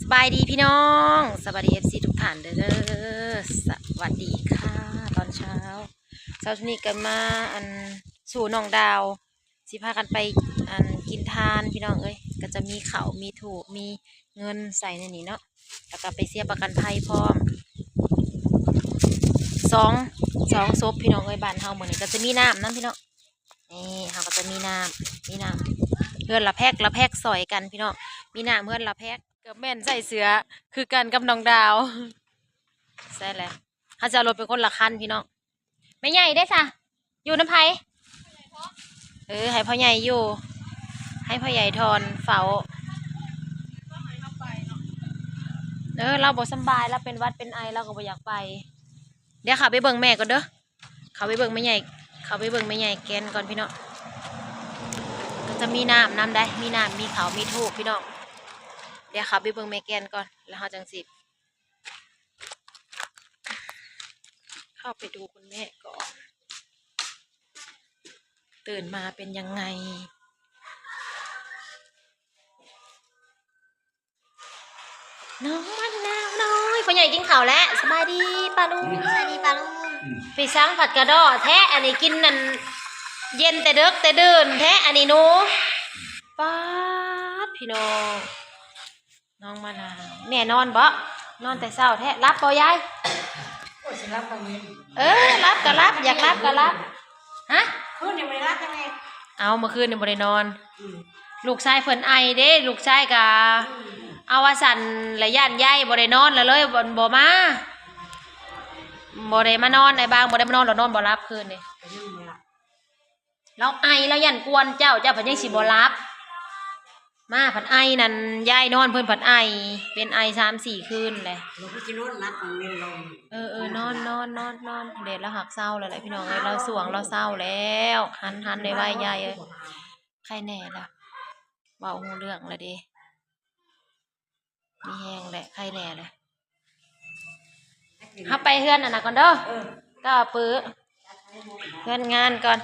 ສະບາຍດີພີ່ນ້ອງ ສະບາຍດີ ເອັຟຊີ ທຸກທ່ານເດີ ສະຫວັດດີຄ່ະ ຕອນເຊົ້າ. ເຊົ້ານີ້ກໍມາ ອັນ ສູ່ນ້ອງດາວ ຊິພາກັນໄປ ອັນ ກິນທານພີ່ນ້ອງເອີຍ. ກໍຈະມີເຂົ້າ ມີທູບ ມີເງິນໃສ່ໃນນີ້ເນາະ ແລ້ວກໍໄປເສຍປະກັນໄພພ້ອມ ສອງ ສອງສົບພີ່ນ້ອງເອີຍ. ບ້ານເຮົາມື້ນີ້ກໍຈະມີນ້ຳນຳພີ່ນ້ອງ. ນີ້ເຮົາກໍຈະມີນ້ຳ ມີນ້ຳເຮືອນລະແພັກ ລະແພັກຊ່ອຍກັນພີ່ນ້ອງ. ມີນ້ຳເຮືອນລະແພັກ ເກືອບແມ່ນໃສ່ເສື້ອຄືກັນກັບນ້ອງດາວ. ໃສ່ແຫຼະ ເຮົາຈະເອົາລົດໄປຄົນລະຄັນພີ່ນ້ອງ. ແມ່ໃຫຍ່ເດ້ຊະ ຢູ່ນຳໃຜ? ເອີ ໃຫ້ພໍ່ໃຫຍ່ຢູ່ ໃຫ້ພໍ່ໃຫຍ່ຖອນເຝົ້າ. ເອີ ລາວບໍ່ສຳບາຍ ລາວເປັນຫວັດເປັນໄອ ລາວກໍບໍ່ຢາກໄປ. ດຽວເຂົ້າໄປເບິ່ງແມ່ກ່ອນເດີ. ເຂົ້າໄປເບິ່ງແມ່ໃຫຍ່ ເຂົ້າໄປເບິ່ງແມ່ໃຫຍ່ແກ່ນກ່ອນພີ່ນ້ອງ. ກໍຈະມີນ້ຳນຳໄດ໋ ມີນ້ຳ ມີເຂົ້າ ມີທູບພີ່ນ້ອງ. ດຽວເຂົ້າໄປເບິ່ງແມ່ແກ່ນກ່ອນ ແລ້ວເຮົາຈັ່ງຊິເຂົ້າໄປດູຄຸນແມ່ກ່ອນ ຕື່ນມາເປັນຍັງໄງ. ນ້ອງມະນາວນ້ອຍ ພໍ່ໃຫຍ່ກິນເຂົ້າແລ້ວ. ສະບາຍດີປ້າລຸງ. ສະບາຍດີປ້າລຸງ. ໄປສັງຜັດກະດໍ້ແທ້ ອັນນີ້ກິນອັນເຢັນແຕ່ເດິກແຕ່ດື່ນແທ້ ອັນນີ້ໜູ. ປາດ ພີ່ນ້ອງ ນ້ອງມະນາວ ແມ່ນອນບໍ່? ນອນແຕ່ເຊົ້າແທ້. ຫຼັບບໍ່ຍາຍ? ໂອ້ຍ ຊິຫຼັບກໍເວັນ. ເອີ ຫຼັບກໍຫຼັບ ຢາກຫຼັບກໍຫຼັບ. ຮະ? ຄືນນີ້ບໍ່ໄດ້ຫຼັບຈັ່ງໃດ? ເອົ້າ ເມື່ອຄືນນີ້ບໍ່ໄດ້ນອນ. ອືມ ລູກຊາຍເພິ່ນໄອເດ້ ລູກຊາຍກະ ອືມ ເອົາວ່າຊັ້ນ ລະຢ້ານຍາຍບໍ່ໄດ້ນອນ ລະເລີຍບໍ່ ບໍ່ມາ ບໍ່ໄດ້ມານອນ. ອ້າຍບາງບໍ່ໄດ້ມານອນ ລະນອນບໍ່ຫຼັບຄືນນີ້. ລາວໄອ ລາວຢ້ານກວນເຈົ້າ ເຈົ້າພັດຍັງຊິບໍ່ຫຼັບ. ມາພັດໄອນັ້ນ ຍາຍນອນເພິ່ນພັດໄອ ເປັນໄອສາມສີ່ຄືນແຫຼະ. ເອີ ເອີ ນອນ ນອນ ນອນ ນອນ. ແດດລາວຫາກເຊົາແລ້ວແຫຼະພີ່ນ້ອງເອີຍ ລາວສ່ວງ ລາວເຊົາແລ້ວ. ຫັນ ຫັນໄວໆ ຍາຍເອີຍ. ໄຄແນ່ລະ ເວົ້າຮູ້ເລື່ອງລະເດ ມີແຮງແຫຼະ ໄຄແນ່ລະ. ເຮົາໄປເຮືອນອັນນັ້ນກ່ອນເດີ ເອີ ກໍປຶ ເຮືອນງານກ່ອນ.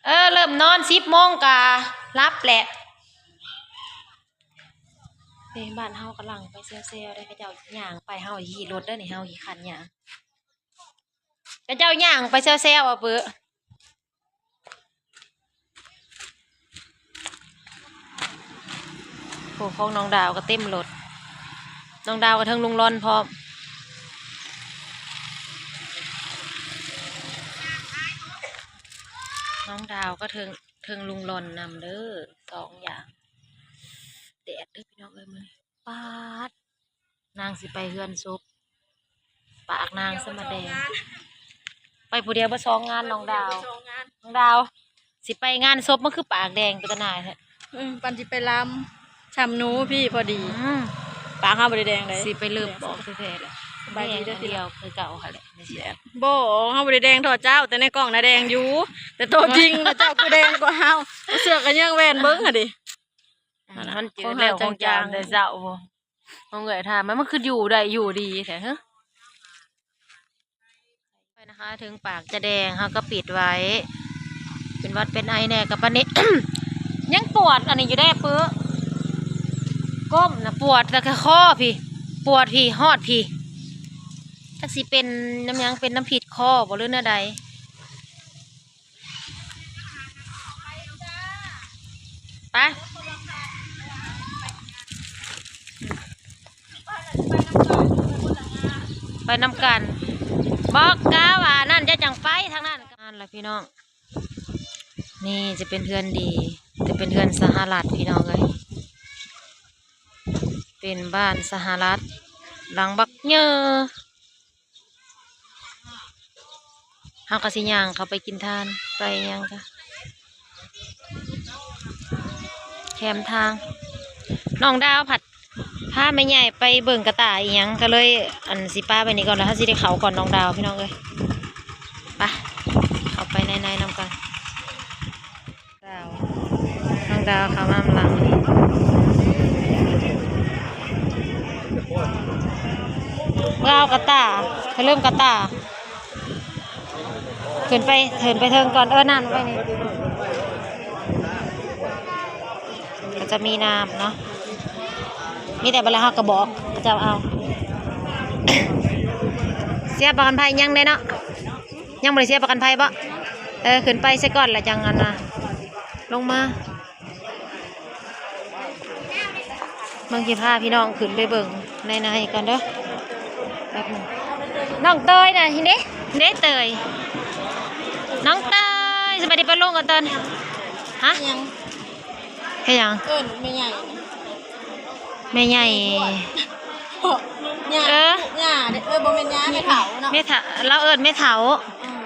ເອີ ເລີ່ມນອນສິບໂມງກໍຫຼັບແຫຼະ. ເອີ ບ້ານເຮົາກຳລັງໄປແຊວໆ ເດ້ ເຂົາເຈົ້າຍ່າງໄປ ເຮົາຂີ່ລົດເດີນີ້ ເຮົາຂີ້ຄ້ານຍ່າງ. ເຂົາເຈົ້າຍ່າງໄປແຊວໆ ເອົາປຶ. ໂອ້ ຂອງນ້ອງດາວກໍເຕັມລົດ ນ້ອງດາວກໍເທິງລຸງລອນພ້ອມ ນ້ອງດາວກໍເທິງ ເທິງລຸງລອນນຳເດີ ສອງຢ່າງ. ແດດເດີພີ່ນ້ອງເອີຍ ມື້ນີ້ ປາດ ນາງຊິໄປເຮືອນສົບ ປາກນາງສະມາແດງ ໄປຜູ້ດຽວບໍ່ສອງງານ. ນ້ອງດາວ ນ້ອງດາວ ຊິໄປງານສົບ ມັນຄືປາກແດງເປັນຕາໜ່າຍແທ້. ອືມ ປັນຊິໄປລຳ ຊ່ຳໜູພີ້ພໍດີ. ອືມ ປາກເຮົາບໍ່ໄດ້ແດງເດ້ ຊິໄປເລີບອອກແທ້ໆແຫຼະ. ສະບາຍດີເດີ ດຽວຄືເກົ່າຫັ້ນແຫຼະ. ບໍ່ ເຮົາບໍ່ໄດ້ແດງທໍ່ເຈົ້າ ແຕ່ໃນກ້ອງນະແດງຢູ່ ແຕ່ໂຕຈິງນະເຈົ້າຄືແດງກວ່າເຮົາ. ເສື້ອກະຍັງແວ່ນເບິ່ງຫັ້ນເດ. ມັນຈື່ແລ້ວຂອງເຈົ້າແຕ່ເຊົ້າ ຂອງເອື້ອຍຖາມມາ ມັນຄືຢູ່ໄດ້ຢູ່ດີແທ້. ໄປນະຄະ ເຖິງປາກຈະແດງ ເຮົາກໍປິດໄວ້ ເປັນຫວັດເປັນໄອແດ່. ກັບປານນີ້ ຍັງປວດອັນນີ້ຢູ່ເດ້ ປຶ ກົ້ມນະປວດ ແລ້ວກໍຄໍພີ້ ປວດພີ້ ຮອດພີ້ ຈັກຊິເປັນນຳຫຍັງ ເປັນນຳພິດຄໍບໍ່ ຫຼືແນວໃດ. ໄປ ໄປນຳກັນ ບອກກາວ່ານັ້ນ ຈະຈັ່ງໄປທາງນັ້ນ. ນັ້ນລະພີ່ນ້ອງ ນີ້ຈະເປັນເຮືອນດີ ຈະເປັນເຮືອນສະຫະລັດ ພີ່ນ້ອງເອີຍ ເປັນບ້ານສະຫະລັດ ຫຼັງບັກເຍີ. ເຮົາກໍຊິຍ່າງເຂົ້າໄປກິນທານ ໄປຫຍັງກະແຄມທາງ. ນ້ອງດາວພັດພາແມ່ໃຫຍ່ໄປເບິ່ງກະຕ່າອີ່ຫຍັງ ກໍເລີຍ ອັນ ຊິປະໄວ້ນີ້ກ່ອນ ແລ້ວເຮົາຊິໄດ້ເຂົ້າກ່ອນນ້ອງດາວ ພີ່ນ້ອງເອີຍ. ໄປ ເຂົ້າໄປໃນໆນຳກັນ. ດາວ ນ້ອງດາວເຂົ້າມານຳຫຼັງ ເມືອເອົາກະຕ່າ ເຂົາເລີ່ມກະຕ່າ ຂຶ້ນໄປ ຂຶ້ນໄປເທິງກ່ອນ. ເອີ ນ້ຳໄວ້ນີ້ ກໍຈະມີນ້ຳເນາະ. ມີແຕ່ບັດລະເຮົາກໍບອກເຂົາເຈົ້າເອົາ. ເສຍປະກັນໄພຍັງເດ້ເນາະ? ຍັງບໍ່ໄດ້ເສຍປະກັນໄພບໍ? ເອີ ຂຶ້ນໄປຊະກ່ອນລະຈັ່ງອັນນະ ລົງມາ. ເບິ່ງ ຊິພາພີ່ນ້ອງຂຶ້ນໄປເບິ່ງໃນໃນກ່ອນເດີ ແປັບໜຶ່ງ. ນ້ອງເຕີຍນະ ເຫັນເດ້ ເດ້ເຕີຍ ນ້ອງເຕີຍ. ສະບາຍດີປ້າລຸງກັນຕອນ ຮະ ຫຍັງ? ເຮັດຫຍັງ? ເອີ້ນແມ່ໃຫຍ່ ແມ່ໃຫຍ່ ເອີ ຍ່າເດ້ ເອີ ບໍ່ແມ່ນຍ່າ ແມ່ເຖົ້າເນາະ ແມ່ເຖົ້າ ລາວເອີ້ນແມ່ເຖົ້າ. ອືມ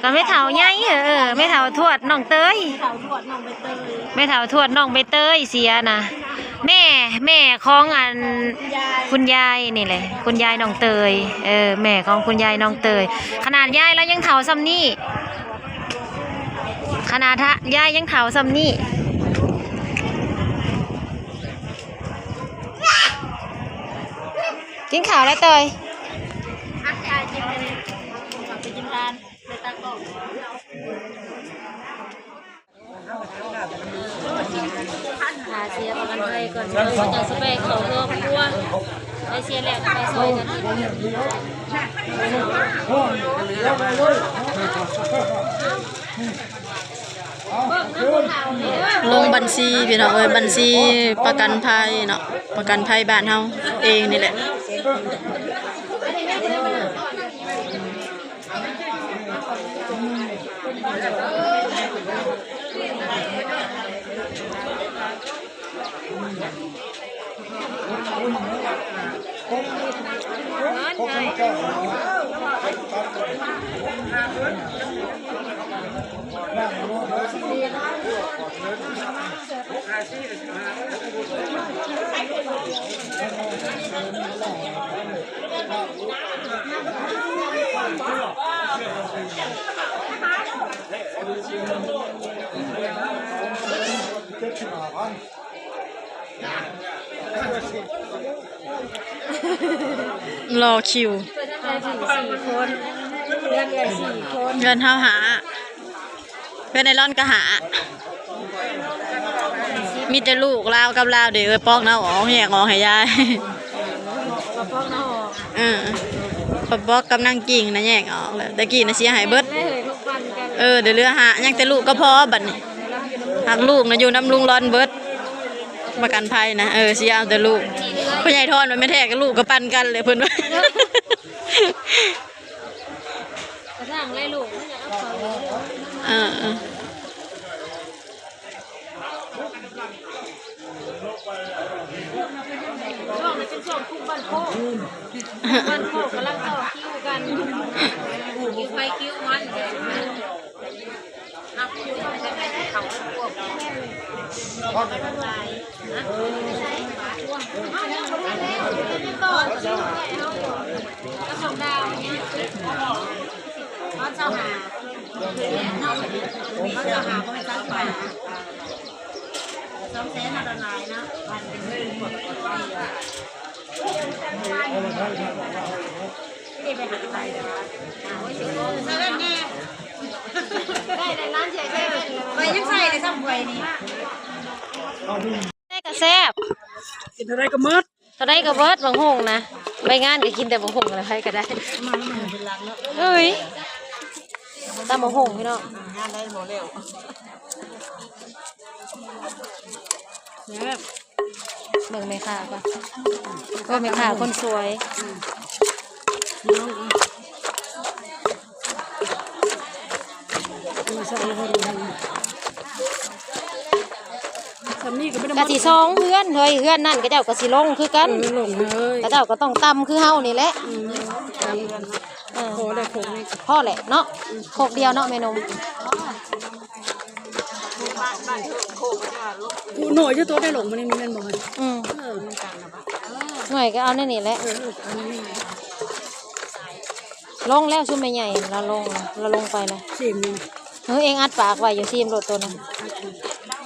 ກໍແມ່ເຖົ້າໃຫຍ່ ເອີ ເອີ ແມ່ເຖົ້າທວດນ້ອງເຕີຍ ແມ່ເຖົ້າທວດນ້ອງໃບເຕີຍ ແມ່ເຖົ້າທວດນ້ອງໃບເຕີຍເສຍນະ ແມ່ ແມ່ຂອງອັນ ຄຸນຍາຍ ຄຸນຍາຍນີ້ແຫຼະ ຄຸນຍາຍນ້ອງເຕີຍ ເອີ ແມ່ຂອງຄຸນຍາຍນ້ອງເຕີຍ. ຂະໜາດຍາຍລາວຍັງເຖົ້າສ່ຳນີ້ ຂະໜາດຍາຍຍັງເຖົ້າສ່ຳນີ້. ກິນເຂົ້າແລ້ວເຕີຍ ຖ້າເສຍປະກັນໄພກ່ອນ ເຂົາເຈົ້າຊິໄປເຂົ້າຄອບຄົວ ໄປເສຍແລ້ວກໍໄປຊ່ອຍກັນ. ລົງບັນຊີພີ່ນ້ອງເອີຍ ບັນຊີປະກັນໄພເນາະ ປະກັນໄພບ້ານເຮົາເອງນີ້ແຫຼະ. ລໍຄິວ ໄປເຖິງສີ່ຄົນ ເຮືອນເອື້ອຍສີ່ຄົນ ເຮືອນເຮົາຫ້າ ເຮືອນໄອລອນກໍຫ້າ ມີແຕ່ລູກລາວກັບລາວເດ້ ເອີຍ ປອກນະອອກ ແຍກອອກໃຫ້ຍາຍ ປອກນະອອກ ເອີ ປອກກັບນາງກິ່ງນະແຍກອອກແລ້ວ ແຕ່ກີ້ນະເສຍໃຫ້ເບິດ ເອີ ເຫຼືອຫ້າ ຍັງແຕ່ລູກກໍພໍບັດນີ້ ຫາກລູກນະຢູ່ນຳລຸງລອນເບິດ ປະກັນໄພນະ ເອີ ເສຍເອົາແຕ່ລູກ ພໍ່ໃຫຍ່ທອນວ່າແມ່ນແທ້ກັບລູກກໍປັນກັນແຫຼະເພິ່ນວ່າ. ກະສ້າງໄລ່ລູກມັນກໍເອົາເຂົ້າຢູ່ເດີ ເອີ ເອີ ຊ່ວງນີ້ເປັນຊ່ວງຄຸມບ້ານໂຄກ ບ້ານໂຄກກຳລັງຕໍ່ຄິວກັນ ຄິວໃຜຄິວມັນ. ໄດ້ກະແຊບ ກິນເທົ່າໃດກໍໝົດ ເທົ່າໃດກໍເບິດ ບັກຫຸ່ງນະ ໄປງານກໍກິນແຕ່ບັກຫຸ່ງນະ ໃຜກໍໄດ້ ເອີຍ ຕຳບັກຫຸ່ງພີ່ນ້ອງ ງານໄດ້ບໍ່ແລ້ວ ແຊບ. ເບິ່ງແມ່ຄ້າກ່ອນ ໂອ້ ແມ່ຄ້າຄົນສວຍ ສ່ຳນີ້ກໍບໍ່ໄດ້ ກະຊິສອງເຮືອນເຮີ້ຍ ເຮືອນນັ້ນເຂົາເຈົ້າກະຊິລົງຄືກັນ ເອີ ລົງເລີຍ ເຂົາເຈົ້າກໍຕ້ອງຕຳຄືເຮົານີ້ແຫຼະ ອືມ ຕຳເຮືອນ ເອີ ພໍແລ້ວຄົກນີ້ ພໍແຫຼະເນາະ ຄົກດຽວເນາະແມ່ນົມ. ຜູ້ນ້ອຍຢູ່ໂຕໄດ້ລົງມານີ້ແມ່ນບໍ່? ອືມ ເອີ ນ້ອຍກໍເອົາໃນນີ້ແຫຼະ ເອີ ເອີ ເອົາໃນນີ້ແຫຼະ ລົງແລ້ວຊຸມແມ່ໃຫຍ່ລາວລົງ ລາວລົງໄປລະ ຊີມນີ້ ເອີ ເອງອັດປາກໄວ້ຢູ່ ຊີມໂລດໂຕນັ້ນ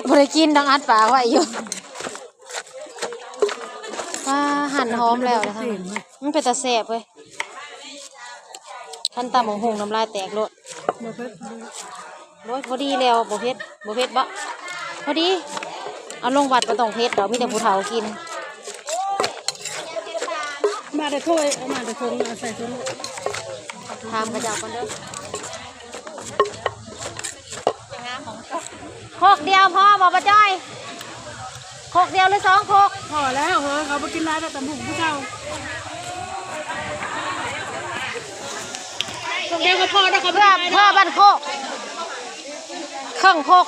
ບໍ່ໄດ້ກິນດອກ ອັດປາກໄວ້ຢູ່ ວ້າ ຫັ້ນຫອມແລ້ວນະ ມັນເປັນຕາແຊບເວີຍ ຄັນຕຳບັກຫຸ່ງນ້ຳລາຍແຕກໂລດ ບໍ່ເຜັດ ໂອ້ຍ ພໍດີແລ້ວ ບໍ່ເຜັດ ບໍ່ເຜັດບໍ? ພໍດີ ເອົາລົງວັດບໍ່ຕ້ອງເຜັດດອກ ມີແຕ່ຜູ້ເຖົ້າກິນ ເອົາມາແຕ່ຖົງ ເອົາໃສ່ຖົງ ຖາມເຂົາເຈົ້າກ່ອນເດີ. ໂຄກດຽວພໍບໍ່ ປ້າຈ້ອຍ? ໂຄກດຽວຫຼືສອງໂຄກ? ພໍແລ້ວເຮີ້ຍ ເຂົາບໍ່ກິນຫຼາຍດອກ ຕຳບັກຫຸ່ງຜູ້ເຖົ້າ. ໂຄກດຽວກໍພໍແລ້ວ ເຂົາບໍ່ກິນຫຼາຍດອກ ເພື່ອບັ້ນໂຄກ ເຄິ່ງໂຄກ.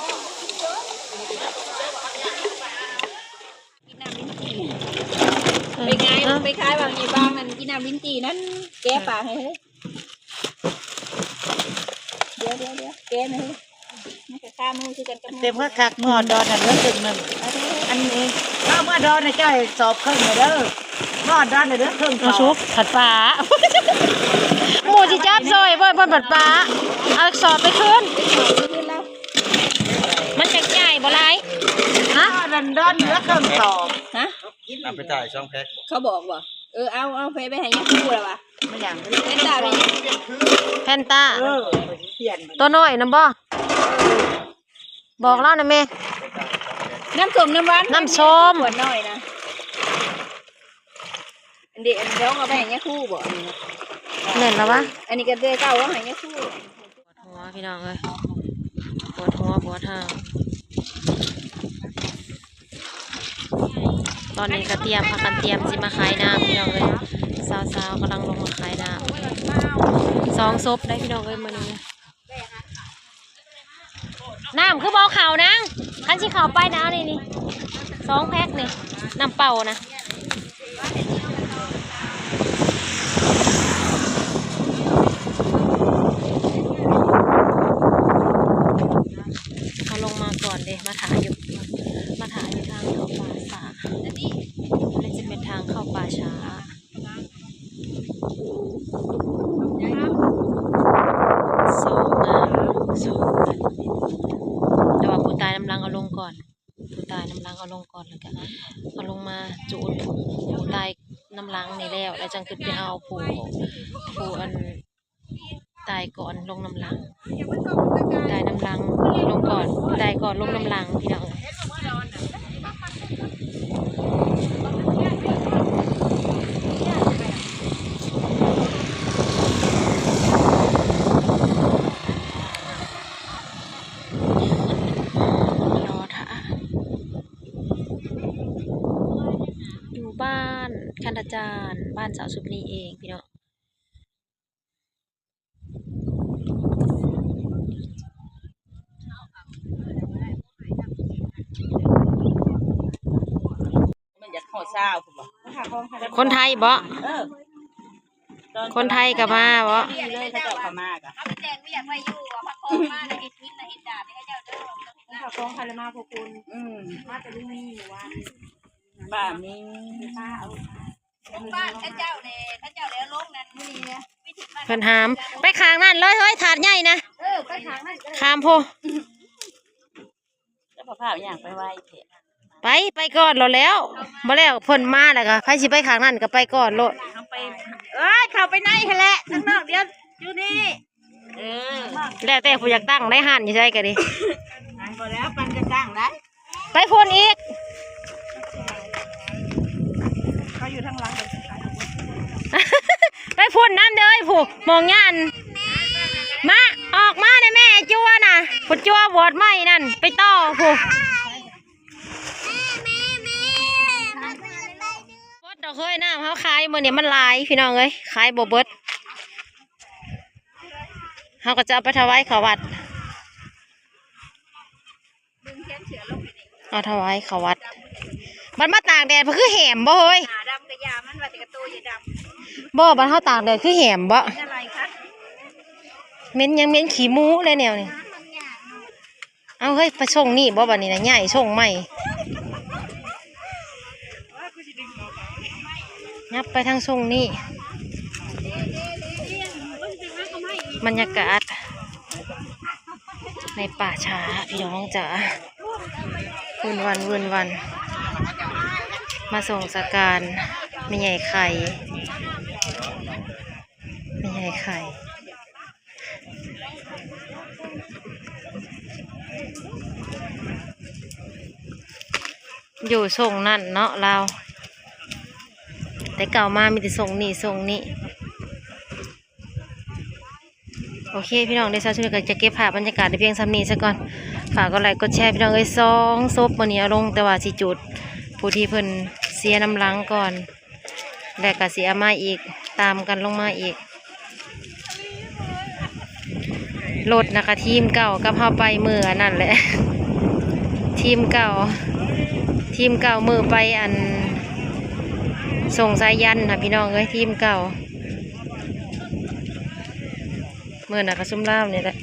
ກິນນ້ຳລິ້ນຈີ່ ເປັນໄງ? ໄປຂາຍວ່າງນີ້ບ້າງນັ້ນ ກິນນ້ຳລິ້ນຈີ່ນັ້ນ ແກະປາກໃຫ້ເຮີ້ຍ. ດຽວໆໆ ແກະແມ່ເຮີ້ຍ ມັນກໍຄາມືຄືກັນກັບ ເຕັມຄັກໆ. ເມື່ອຮອດດອນນະ ເຫຼືອເຄິ່ງໜຶ່ງ ອັນນີ້ ເອົາເມື່ອດອນນະ ເຈົ້າໃຫ້ສອບເຄິ່ງໜຶ່ງເດີ. ເມື່ອຮອດດອນນະ ເຫຼືອເຄິ່ງ ເອົາສຸກ ຜັດປາ ໝູ່ຊິຈັບຊອຍ ເພິ່ນ ເພິ່ນຜັດປາ ເອົາສອບໄປຄືນ. ມັນຈັກໃຫຍ່ບໍ່ຫຼາຍ ຮະ? ດອນ ດອນເຫຼືອເຄິ່ງສອບ ຮະ? ເອົາໄປຖ່າຍຊ່ອງແພັກ ເຂົາບອກບໍ່? ເອີ ເອົາ ເອົາໄປ ໄປໃຫ້ຍາຄູແລ້ວວະ. ແມ່ນຫຍັງ? ແຟນຕາ ແຟນຕາ ເອີ ໂຕນ້ອຍນຳບໍ່? ບອກລາວນະແມ່. ນ້ຳສົ້ມນ້ຳຫວານ ນ້ຳສົ້ມ ຂວດນ້ອຍນະ. ອັນເດ ອັນດອງເອົາໄປໃຫ້ຍາຄູບໍ່? ອັນນີ້ນະ ແມ່ນລະວະ. ອັນນີ້ກໍເດ ເກົ່າເອົາໃຫ້ຍາຄູ. ປວດຫົວພີ່ນ້ອງເອີຍ ປວດຫົວປວດຫາງ. ຕອນນີ້ກໍຕຽມ ພາກັນຕຽມຊິມາຂາຍນ້ຳພີ່ນ້ອງເອີຍ. ສາວໆ ກຳລັງລົງມາຂາຍນ້ຳ ສອງສົບໄດ໋ພີ່ນ້ອງເອີຍມື້ນີ້. ນ້ຳຄືບໍ່ເອົາເຂົ້ານາງ? ຄັນຊິເຂົ້າໄປນະ ເອົານີ້ ນີ້ ສອງແພັກນີ້ ນ້ຳເປົ່ານະ. ເຮົາລົງມາກ່ອນເດ້ ມາຖ້າຢູ່ ມາຖ້າຢູ່ທາງເຂົ້າປ່າຊ້າ. ອັນນີ້ ອັນນີ້ຈະເປັນທາງເຂົ້າປ່າຊ້າ ສອງງານ ສອງງານ ແຕ່ວ່າຜູ້ຕາຍນຳຫຼັງເອົາລົງກ່ອນ. ຜູ້ຕາຍນຳຫຼັງເອົາລົງກ່ອນ ແລ້ວກະເອົາລົງມາຈູດຜູ້ຕາຍນຳຫຼັງນີ້ແລ້ວ ແລ້ວຈັ່ງຂຶ້ນໄປເອົາຜູ້ ຜູ້ອັນຕາຍກ່ອນລົງນຳຫຼັງ. ຜູ້ຕາຍນຳຫຼັງລົງກ່ອນ ຜູ້ຕາຍກ່ອນລົງນຳຫຼັງ ພີ່ນ້ອງ. ລໍຖ້າ ຢູ່ບ້ານຄັນທະຈານ ບ້ານສາວສຸບນີເອງພີ່ນ້ອງ. ມັນຢາກຮອດຊາວພຸ້ນບໍ່? ຄົນໄທບໍ່? ເອີ ຄົນໄທກໍມາບໍ່? ດີເລີຍ ເຂົາເຈົ້າກໍມາກະ ເຂົາໄປແຈ້ງວຽກໄວ້ຢູ່ວ່າ ພາຂອງມານະ ເຮັດກິນນະ ເຮັດດາບໃຫ້ເຂົາເຈົ້າເດີ. ພາຂອງໃຜລະມາພວກຄຸນ? ອືມ ມາແຕ່ລຸງມີໝູ່ວານ ປ້າມີ ປ້າເອົາ ຂອງບ້ານເຂົາເຈົ້າແຫຼະ ເຂົາເຈົ້າແຫຼະລົງນັ້ນ ເພິ່ນຫາມ ໄປຂ້າງນັ້ນເລີຍເຮີ້ຍ ຖາດໃຫຍ່ນະ. ເອີ ໄປຂ້າງນັ້ນກໍໄດ້ ຂ້າມພຸ້ນ. ແລ້ວພາຍ່າງໄປໄວແທ້ ໄປ ໄປກ່ອນໂລດແລ້ວ ບໍ່ແລ້ວເພິ່ນມາແລ້ວກໍ ໃຜຊິໄປຂ້າງນັ້ນກໍໄປກ່ອນໂລດ. ເຮົາໄປ ເອີຍ ເຂົ້າໄປໃນຫັ້ນແຫຼະ ທາງນອກດຽວຢູ່ນີ້. ເອີ ແລ້ວແຕ່ຜູ້ຢາກຕັ້ງໄດ້ ຮ້ານຢູ່ໃສກໍດີ. ບໍ່ແລ້ວ ປັນກະຕັ້ງໄດ້ ໄປພຸ້ນອີກ ເຂົາຢູ່ທາງຫຼັງ ໄປພຸ້ນນຳເດີ ຜູ້ມອງຍານ ມາ ອອກມາແດ່ແມ່ ໄອ້ຈົວນະ ຜູ້ຈົວບອດໄມ້ນັ້ນ ໄປຕໍ່ຜູ້. ເບິດດອກເຮີ້ຍ ນ້ຳເຮົາຂາຍມື້ນີ້ມັນຫຼາຍ ພີ່ນ້ອງເອີຍ ຂາຍບໍ່ເບິດ. ເຮົາກໍຈະເອົາໄປຖວາຍເຂົ້າວັດ ເອົາຖວາຍເຂົ້າວັດ. ບັດມາຕາກແດດ ຄືແຫມບໍ່ເຮີ້ຍ? ໜ້າດຳກະຢ່າມັນ ວ່າແຕ່ກະໂຕຢ່າດຳ. ບໍ່ ບັດເຮົາຕາກແດດຄືແຫມບໍ່? ເປັນອະໄລຄະ? ເໝັນຫຍັງ? ເໝັນຂີ້ໝູແຫຼະແນວນີ້. ເອົາເຮີ້ຍ ໄປຊົງນີ້ບໍ່ ບັດນີ້ນະ ຍ້າຍຊົງໃໝ່ ຍັບໄປທາງຊົງນີ້. ບັນຍາກາດໃນປ່າຊ້າ ພີ່ນ້ອງຈ໋າ ວືນວັນ ວືນວັນ ມາສົ່ງສະການແມ່ໃຫຍ່ໄຂ່ ແມ່ໃຫຍ່ໄຂ່ ຢູ່ຊົງນັ້ນເນາະລາວ. ແຕ່ເກົ່າມາມີແຕ່ຊົງນີ້ຊົງນີ້. ໂອເຄພີ່ນ້ອງ ດຽວສາວຊຸນກໍຈະເກັບພາບບັນຍາກາດໄດ້ພຽງສ່ຳນີ້ຊະກ່ອນ. ຝາກກົດໄລກົດແຊພີ່ນ້ອງເອີຍ. ສອງສົບມື້ນີ້ເອົາລົງ ແຕ່ວ່າຊິຈູດຜູ້ທີ່ເພິ່ນເສຍນຳຫຼັງກ່ອນ ແລ້ວກໍຊິເອົາມາອີກ ຕາມກັນລົງມາອີກ. ລົດນະກະທີມເກົ່າກັບເຮົາໄປມື້ອັນນັ້ນແຫຼະ ທີມເກົ່າ ທີມເກົ່າມື້ໄປອັນ ສົ່ງສາຍຢັນນະພີ່ນ້ອງເອີຍ ທີມເກົ່າ. ມື້ນະກະຊຸມລາວນີ້ແຫຼະ